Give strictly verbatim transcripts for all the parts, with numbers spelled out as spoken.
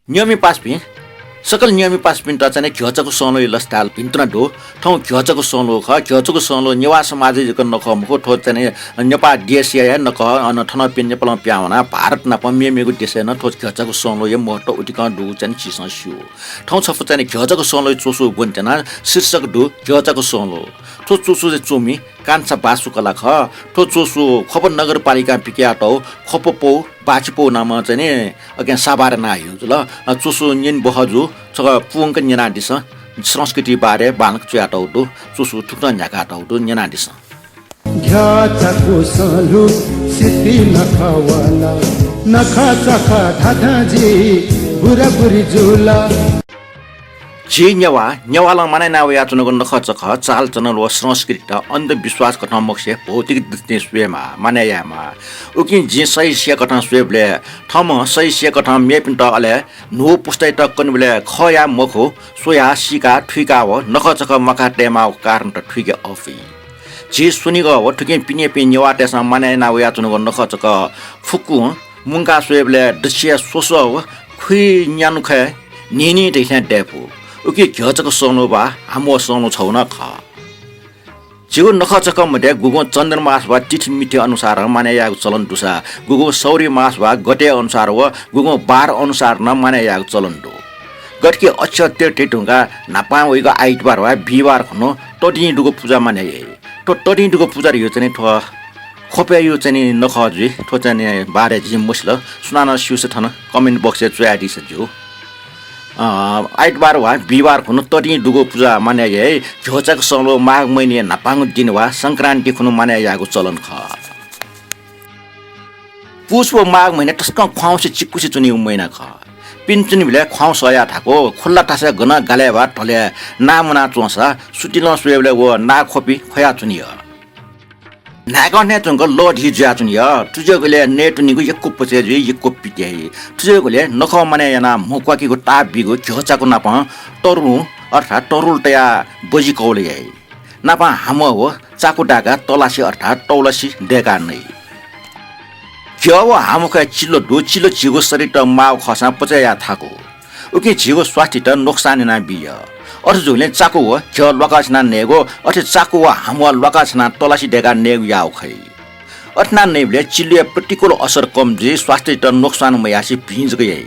नियमि पासापिं, सकल नियमि पासापिन्त चाहिँ नि घ्यःचाकु संलुइ लसताल भिन्तुना दु। थौं घ्यःचाकु संलु खः। घ्यःचाकु संलु नेवाः समाजय् जक नखः मखु, थ्व चाहिँ नि नेपाः देशया हे नखः, अन थन प्यं नेपालं पिहां वनाः भारत नाप मेमेगु देशय् नं थ्व घ्यःचाकु संलुया महत्व उतिकं दुगु चाहिँ नि झीसं स्यू। थौं छपु चाहिँ नि घ्यःचाकु संलुइ च्वसू ब्वने त्यना, शीर्षक दु घ्यःचाकु संलु। थ्व च्वसुया च्वमि कान्छा बासु कलाः खः। थ्व च्वसु ख्वप नगरपालिकां पिकयातःगु ख्वप पौ, बाछि पौ नामं चाहिँ नि अकिं साभार याना हयु जुल। अ, च्वसु न्यने बहःजू, छकः पूवंक न्यनादिसँ। संस्कृति बारे बांलाक च्वयातःगु दु। च्वसु थुकथं न्ह्याकातःगु दु, न्यनादिसँ। घ्यःचाकु संलु सिति नखः वल, नखःचखः धाधां जि बुराबुरी जुल। झी नेवाः, नेवालं मानय् याना वयाच्वनागु नखःचखः, चालचलन व संस्कृतित अन्धविश्वास कथं मखुसे भौतिक दृष्टिं स्वयेमाः, मानय् यायेमाः। उकिं जिं सही सिया कथं स्वयेबलय् थःम्हं सही सिया कथं मेपिन्त अले न्हू पुस्तायात कनेबलय् खः याये मखु, स्वयाः, सीकाः, थुइकाः व नखःचखः म्वाकाः तयेमाःगु कारणत थुइके अःपुइ। झी स्वनिगः व थुकिं पिनेपिं नेवाःतय्सं मानय् याना वयाच्वनागु नखःचखः फुक्कं मुंकाः स्वयेबलय् दच्छि स्वस्वः व खुइन्यान्हुखय् न्हिं न्हिं धइथें दयेफु। उकी घ्यःचाकु संलु वा हाम्वः संलु छगू नं खः। झीगु नखःचखः मध्ये गुगुं चन्द्रमास वा तिथि मिथि अनुसारं मानय् यायेगु चलन दुसा, गुगुं सौरि मास वा गते अनुसार व गुगुं बार अनुसार नं मानय् यायेगु चलन दु। गथे कि अक्षय तृतीया धुंकाः न्हापां वइगु आइतबार वा बिहिबार खुन्हु ततिं दुगु पुजा मानय् याइ। थ्व ततिं दुगु पुजा धइगु चाहिँ नि थ्व ख्वपय्गु चाहिँ नि नखः जुइ। थ्व चाहिँ नि बारे जिं मसिल, सुनानं स्यूसे थन comment box-य् च्वयादिसँ ज्यू। अ, आइतबार वा बिहिबार खुन्हु ततिं दुगु पुजा मानय् याइ। घ्यःचाकु संलु माघ महिनाया न्हापांगु दिं वा संक्रान्ति खुन्हु मानय् यायेगु चलन खः। पुस व माघ महिना तसकं ख्वाउँसे चिक्कुसे च्वनीगु महिना खः। पिने च्वनीबलय् ख्वाउँस हयाः थाकु, खुल्ला थासय् गनं गालय् वा ढलय् नाः मुना च्वंसा सुतिलं स्वयेबलय् व नाः ख्वपि ख्वयाच्वनी। न्हाय्कं थें च्वंक लः धी जुयाच्वनी। थुजुयागुलिं नयेत्वनीगु यक्व पचय् जुइ, यक्व पित्याइ। थुजुयागुलिं नखः मानय् यानाः म्ह क्वाकीगु ताप बीगु घ्यःचाकु नापं तरुं अर्थात् तरुल तयाः बजि कौल याइ। नापं हाम्वः व चाकु दाय्काः तलासि अर्थात् तौलासि दय्काः नइ। घ्यः व हाम्वखय् चिल्लो दु। चिल्लो झीगु शरीरत माःगु खःसां पचय् याये थाकु। उकिं झीगु स्वास्थ्यत नोक्सान यानाबी। अथे जूगुलिं चाकु व घ्यः ल्वाकछ्यानाः नयेगु, अथे चाकु व हाम्वः ल्वाकछ्यानाः तलासि दय्काः नयेगु याःगु खइ। अथे यानाः नइबलय् चिल्लोया प्रतिकूल असर कम जुइ, स्वास्थ्यत नोक्सान मयासें भिं जक याइ।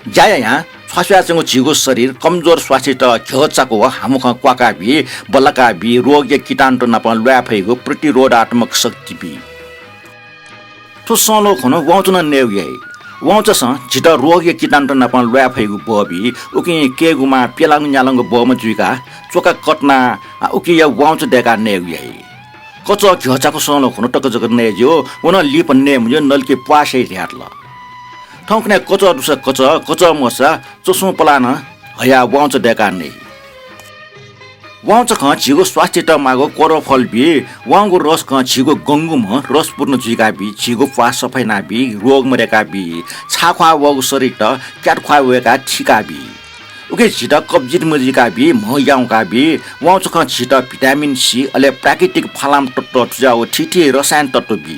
ज्या यायां छ्वाछ्वयाच्वंगु झीगु शरीर कमजोर स्वास्थ्यत घ्यः, चाकु व हाम्वखं क्वाकाबी, बल्लाकाबी, रोगया किटाणुत नाप ल्वाये फइगु प्रतिरोधात्मक शक्ति बी। थ्व संलु खुन्हु वाउँचा नं नयेगु याइ। वाउँचासं झीत रोगया किटाणुत नाप ल्वाये फइगु बः बी। उकिं कय्गुमां प्यलांगु न्यालांगु बहःम्ह जुइकाः च्वका कतनाः उकिया वाउँचा दय्काः नयेगु याइ। कचः घ्यःचाकु संलु खुन्हु तक जक नये ज्यू, व नं लिपा नये मज्यू, नलिके प्वाः स्याइ धयातल। थौंकन्हय् कचः दुसा कचः, कचः मदुसा च्वसुं पलाः नं हयाः वाउँचा दय्काः नइ। वाउँचाखं झीगु स्वास्थ्यत माःगु कोरफल बी। वाउँगु रसखं झीगु गंगुम्ह रसपूर्ण जुइकाबी, झीगु प्वाः सफा यानाबी, रोग मदय्काबी। छाःख्वाः वःगु शरीरत क्यातख्वाः वय्काः थीकाबी। उकिं झीत कब्जियत मजुइकाबी, म्ह याउँकाबी। वाउँचाखं झीत भिटामिन सी अले प्राकृतिक फालाम तत्व थुज्याःगु थीथी रसायन तत्व बी।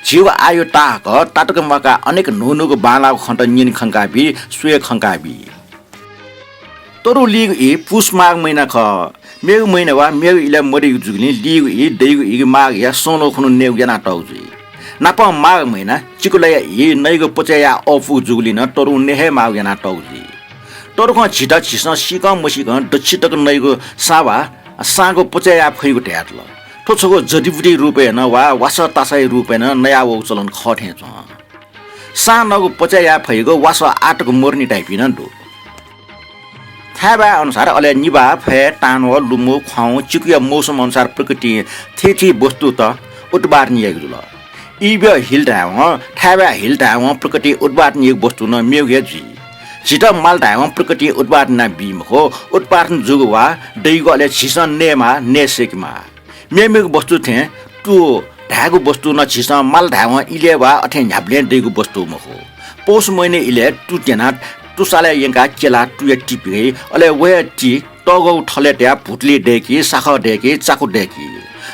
झीगु आयु ताहाकः तातक म्वाकाः अनेक न्हून्हूगु बांलाःगु खँत न्यने खंकाबी, स्वये खंकाबी। तरु लीगु ई पुस माघ महिना खः। मेगु महिना वा मेगु इलय् मदइगु जूगुलिं लीगु ई, दइगु ई माघया संलु खुन्हु नयेगु यानातःगु जुइ। नापं माघ महिना चिकुलाया ई नइगु पचय् याये अःपुगु जूगुलिं नं तरु नये हे माःगु यानातःगु जुइ। तरुखं झीत झीसं सीकं मसीकं दच्छि तक नइगु सां वा साँगु पचय् याये फइगु धयातल। थ्व छगू जडीबुटी रूपय् नं वा वासः तासाया रूपय् नं नयावःगु चलन खः थें च्वं। सां नःगु पचय् याये फइगु वासः आःतक मरुनि धाइपिं नं दु। थाय्बाय् अनुसार अले निभाः, फय्, तांन्वः, लुमु, ख्वाउँ, चिकुया मौसम अनुसार प्रकृतिं थीथी वस्तुत उत्पादन याइगु जुल। इब्यः हिल धायेवं, थाय्बाय् हिल धायेवं प्रकृतिं उत्पादन याइगु वस्तु नं मेगु हे जुइ। झीत माल धायेवं प्रकृतिं उत्पादन यानाबी मखु, उत्पादन जूगु वा दइगु अले झीसं नयेमाः, नये सय्केमाः। मेमेगु वस्तु थें तु धायेगु वस्तु नं झीसं माल धायेवं इलय् वा अथें न्ह्याबलें दइगु वस्तु मखु। पौष महिना इलय् तु द्यनाः तुसालय् यंकाः क्यलाः तुया ति पिगइ, अले व हे ति तःग्वःगु थलय् तयाः भुतुलि दय्की, साखः दय्की, चाकु दय्की।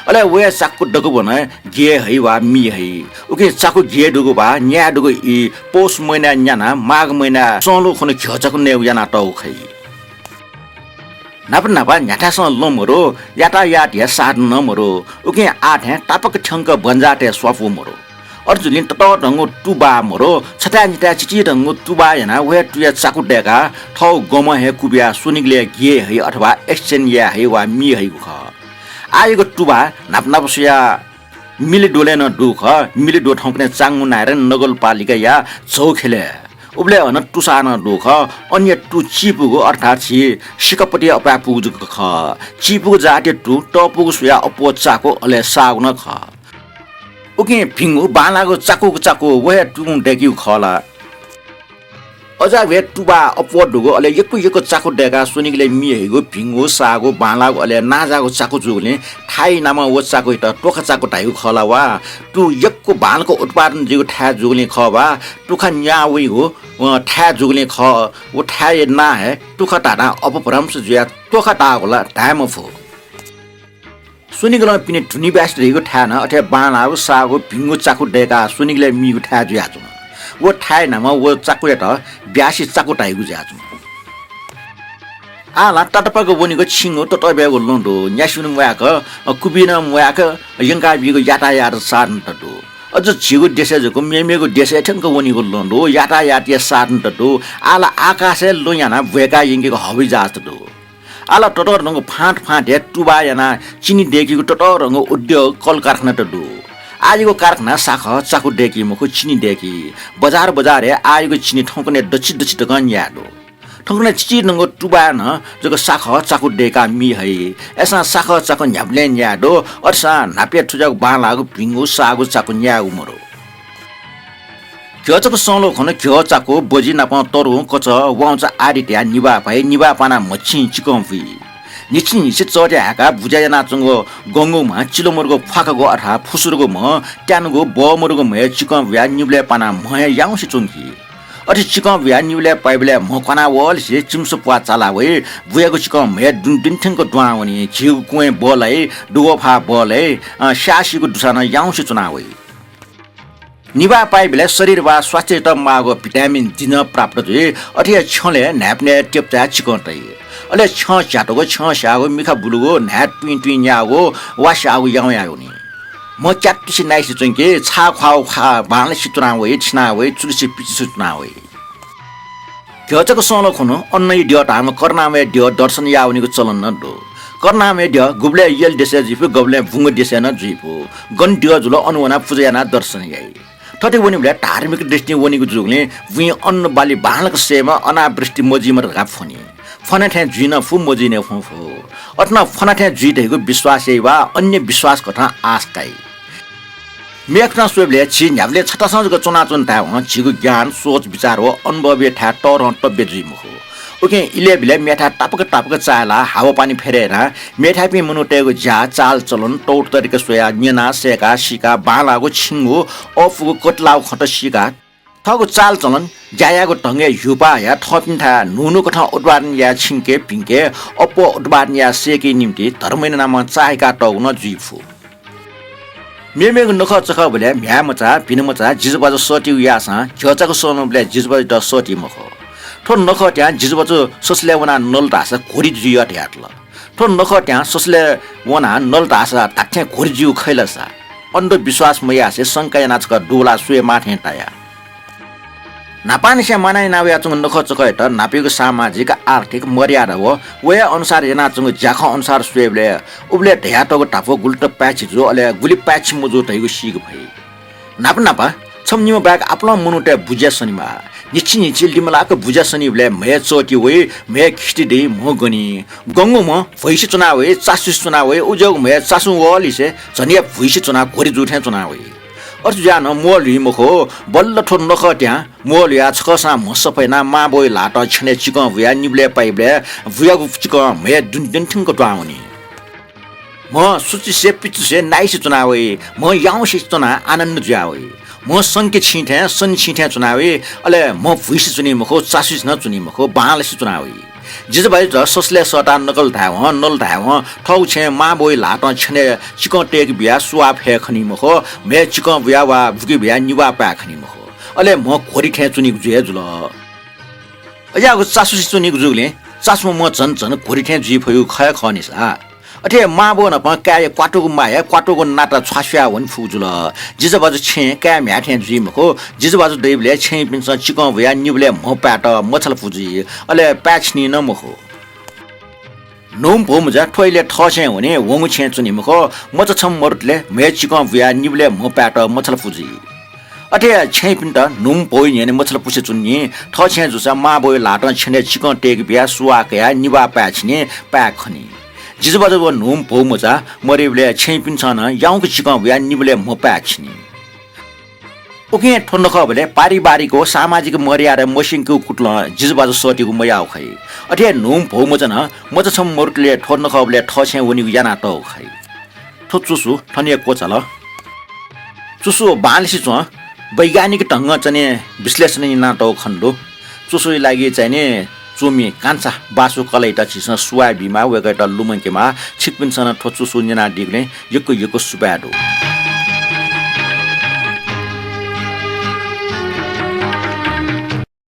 अले वया चाकु दक्व नं गिये हइ वा मि हइ। उकिं चाकु गिये दुगु वा न्याये दुगु ई पौष महिनाय् न्यानाः माघ महिनाय् संलो खुन्हु घ्यः चाकु नयेगु यानातःगु खइ। न्हापा न्हापा न्ह्याथासं लँ मदु, यातायातया साधन नं मदु। उकिं आः थें तापाक थ्यंक बन्जातय् स्वापू मदु। अथे जुलिं ततःधंगु तुबा मदु, छथाय् निथाय् चिचिधंगु तुबा यानाः व हे तुया चाकु दय्काः थःगु गमं हे कुबिया स्वनिगलय् गिये हइ अथवा exchange याये हइ वा मि हइगु खः। आःयागु तुबा न्हापा न्हापा स्वयाः मिलेद्वलय् नं दु खः। मिलेद्व थौंकन्हय् चांगुनाय्रा नगरपालिकाया झौखेलय्। उबलय् अन तुसाः नं दु खः। अनया तु चिपुगु अर्थात् झी सिकापति अप्वयापुगु जक खः। चिपुगु जातया तु तःपुगु स्वयाः अप्वः चाकु अले साःगु नं खः। उकिं भिंगु बांलाःगु चाकुगु चाकु व हे तुं दय्कीगु खः ला? अज्याःगु हे तुबा अप्वः दुगु अले यक्व यक्व चाकु दय्काः स्वनिगलय् मि हइगु भिंगु, साःगु, बांलाःगु अले नांजाःगु चाकु जूगुलिं थाय् नामं व चाकुयात त्वखा चाकु धाइगु खः ला वा? तु यक्व बांलाक उत्पादन जुइगु थाय् जूगुलिं खः वा? तुखा न्याः वइगु, अ, थाय् जूगुलिं खः। व थाय्‌या नां हे तुखा धाधां अपभ्रंश जुयाः त्वखा ताःगु ला धाये मफु। स्वनिगलं पिने धुनी ब्यासे धइगु थाय् नं अथे बांलाःगु, साःगु, भिंगु चाकु दय्काः स्वनिगलय् मीगु थाय् जुयाच्वन। व थाय् नामं व चाकुयात ब्यासे चाकु धाइगु जुयाच्वन। आः ला तातापाक वनीगु छिंगु ततःब्यागु लँ दु, न्यासि वने म्वाय्क, अ, कुबि नं म्वाय्क यंकाबीगु यातायात साधनत दु। अझ झीगु देशय् जक मेमेगु देशय् थ्यंक वनीगु लँ दु, यातायातया साधनत दु। आः ला आकाशय् लँ यानाः ब्वय्काः यंकीगु हवाईजहाजत दु। आः ला ततःधंगु फाँट फाँटय् तुबा यानाः चिनी दय्कीगु ततःधंगु उद्योग कलकारखानात दु। आःयागु कारखानां साखः चाकु दय्की मखु, चिनी दय्की। बजार बजारय् आःयागु चिनी थौंकन्हय् दच्छि दच्छि तकं न्याये दु। थौंकन्हय् चिचिधंगु तुबाय् नं जक साखः चाकु दय्काः मि हइ। अय्‌सां साखः चाकु न्ह्याबलें न्याये दु। अथेसां न्हापाया थुज्याःगु बांलाःगु, भिंगु, साःगु चाकु न्यायेगु मदु। घ्यः चाकु संलो खुन्हु घ्यः चाकु, बजि नाप तरु, कचः, वाउँचा आदि तयाः निभाः पाइ। निभाः पानाः म्हछिं चिकं बुइ। न्हिच्छि न्हिच्छि चःति हाय्काः बुज्या यानाच्वंगु गंगु म्ह, चिल्ह मदुगु फ्वाकागु अथवा फुसुरुगु म्ह, त्यानुगु बः मदुगु म्हय् चिकं बुयाः निबलय् पानाः म्ह हे याउँसे च्वंकी। अथे चिकं बुयाः निबलय् पाइबलय् म्ह क्वाना वःलिसे चिमिसः प्वाः चाला वइ। बुयागु चिकं म्हय् दुने दुने थ्यंक दुहां वनी। झीगु क्वँय् बहलय्, दुगःफाः बहलय्, अ, स्याःसीगु दुसा नं याउँसे च्वना वइ। निभाः पाइबलय् शरीर वा स्वास्थ्ययात माःगु भिटामिन डी नं प्राप्त जुइ। अथे हे छ्यलय् न्हाय्पनय् तेप्चाय् चिकं तइ। अले छ्यं झ्यातुगु, छ्यं स्याःगु, मिखा बुलुगु, न्हाय् तुइँ तुइँ न्याःगु वा स्याःगु याउँयाः वनी। म्ह क्यातुसे नाइसे च्वंकी, छाः ख्वाःगु ख्वाः बांलासे च्वना वइ, थिना वइ, चुलिसे पिचुसे च्वना वइ। घ्यः चाकु संलो खुन्हु अन्नया द्यः धाःम्ह करुणामय द्यः दर्शन याः वनीगु चलन नं दु। करुणामय द्यः गुबलय् यल देशय् जुइफु, गुबलय् बुंग देशय् नं जुइफु। गन द्यः जुल अन वनाः पुजा यानाः दर्शन याइ। थथे वनीबलय् धार्मिक दृष्टिं वनीगु जूगुलिं बुँइ अन्न बाली बांलाक सयेमा, अनावृष्टि मजुइमा धकाः फ्वनी। फ्वना थें जुइ नं फु, मजुइ नं फु। अथे नं फ्वना थें जुइ धइगु विश्वास याइ वा अन्य विश्वास कथं आश काइ। मेखुथं स्वयेबलय् झी न्ह्याबलें छतासं जक च्वनाच्वन धायेवं झीगु ज्ञान, सोच, विचार व अनुभवया थाय् तःधं तब्य जुइ मखु। उकिं इलय् बिलय् मेथाय् तापाक तापाक चाःहिलाः हावा पानी फेरय् यानाः मेथाय्‌पिं मनूतय्‌गु ज्या, चालचलन, तौरतरिका स्वयाः न्यनाः, सय्‌काः, सीकाः, बांलाःगु, छिंगु, अःपुगु, कतिलाःगु खँत सीकाः थःगु चालचलन, ज्या यायेगु ढंगय् ह्यूपाः हयाः थःपिन्थाय् न्हून्हू कथं उत्पादन याये छिंके भिंके, अप्वः उत्पादन याये सय्‌के निंतिं धर्मया नामं चाःहिकातःगु नं जुइफु। मेमेगु नखःचखःबलय् म्ह्याय्‌मचा, भिनमचा, जिजपाजु सःतिगु याःसां घ्यः चाकु संलोबलय् जिजपाजुयात सःति मखु। थ्व नखःत्यां जिजपाजु ससलय् वनाः नल धाःसा घोरी जुइ धयातल। थ्व नखःत्यां ससलय् वनाः नल धाःसा धात्थें घोरी जुइगु खइ ला सा? अन्धविश्वास मयासें शंका यानाः छकः दुबलाः स्वयेमाः थें ताया। न्हापांनिसें मानय् याना वयाच्वंगु नखःचखःयात न्हापायागु सामाजिक, आर्थिक, मर्यादा व वया अनुसार यानाच्वंगु ज्याखँ अनुसार स्वयेबलय् उबलय् धयातःगु धापू गुलि त पाय्‌छि जू, अले गुलि पाय्‌छि मजू धइगु सीके फइ। न्हापा न्हापा छम्ह निम्ह बाहेक आपालं मनूतय् बुज्या सनेमाः। न्हिच्छि न्हिच्छि लिमलाक बुज्या सनीबलय् म्हय् चःति वइ, म्हय् खिति दइ, म्ह गनी। गंगु म्ह भ्वइसे च्वना वइ, चासुसे च्वना वइ, उज्याःगु म्हय् चासुं वःलिसे झन हे भ्वइसे च्वनाः घोरी जू थें च्वना वइ। अथे जुयाः नं म्वः ल्हुइ मखु, बल्ल थ्व नखःत्यां म्वः ल्हुयाः छकःसां म्ह सफा यानाः मांबौया ल्हातं छ्यनय् चिकं बुयाः निबलय् पाइबलय् बुयागु चिकं म्हय् दुने दुने थ्यंक दुहां वनी। म्ह सुचिसे पिचुसे नाइसे च्वना वइ, म्ह याउँसे च्वनाः आनन्द जुया वइ। म्ह संके छिं थें, सनि छिं थें च्वना वइ, अले म्ह भुइसे च्वनी मखु, चासुसे नं च्वनी मखु, बांलासे च्वना वइ। जिजु भाजु ससलय् सःताः नकल धायेवं, नल धायेवं, थःगु छेँय् मांबौया ल्हातं छ्यनय् चिकं तय्‌के बियाः सुवाः फये खनी मखु, म्हय् चिकं बुयाः वा बुके बियाः निभाः पाये खनी मखु। अले म्ह घोरी थें च्वनीगु जुइ हे जुल। अज्याःगु चासुसे च्वनीगु जूगुलिं चासुम्ह म्ह झन झन घोरी थें जुइ फइगु खः हे खः नि सा। अथे हे मांबौ नाप काय्‌या क्वातुगु माया, क्वातुगु नाता छ्वास्वयाः वने फुगु जुल। जिजु भाजु छेँय् काय् म्ह्याय् थें जुइ मखु। जिजु भाजु दइबलय् छेँपिन्सं चिकं बुयाः निबलय् म्ह पायेत मछालापु जुइ, अले पाय् छिनी नं मखु। न्हूम्ह भौमचा थ्व इलय् थःछेँय् वने, वंगु छेँय् च्वनी मखु। मचा छम्ह मरुतले म्हय् चिकं बुयाः निबलय् म्ह पायेत मछालापु जुइ। अथे हे छेँपिन्त न्हूम्ह भौया न्ह्यःने मछालापुसे च्वनी। थःछेँय् जूसा मांबौया ल्हातं छ्यनय् चिकं तय्‌के बियाः सुवाः कयाः निभाः पाय् छिनी, पाय् खनी। जिजु भाजु व न्हूम्ह भौमचा मदीबलय् छेँपिन्सं नं याउँक चिकं बुयाः निबलय् म्ह पाय् छिनी। उकिं थ्व नखःबलय् पारिवारिक व सामाजिक मर्यादा मस्यंकेगु कुतलं जिजु भाजु सःतीगु मयाःगु खइ। अथे हे न्हूम्ह भौमचा नं मचा छम्ह मरुतले थ्व नखःबलय् थःछेँय् वनीगु यानातःगु खइ। थ्व चुसु थन हे क्वचाल। चुसु बांलासे च्वं। वैज्ञानिक ढंगं चाहिँ नि विश्लेषण यानातःगु खनेदु। चुसुया लागि चाहिँ नि च्वमि कान्छा बासु कलाःयात झीसं सुभाय् बीमाः, वय्‌कःयात लुमंकेमाः। छिकपिन्सं नं थ्व चुसु न्यनादीगुलिं यक्व यक्व सुभाय् दु।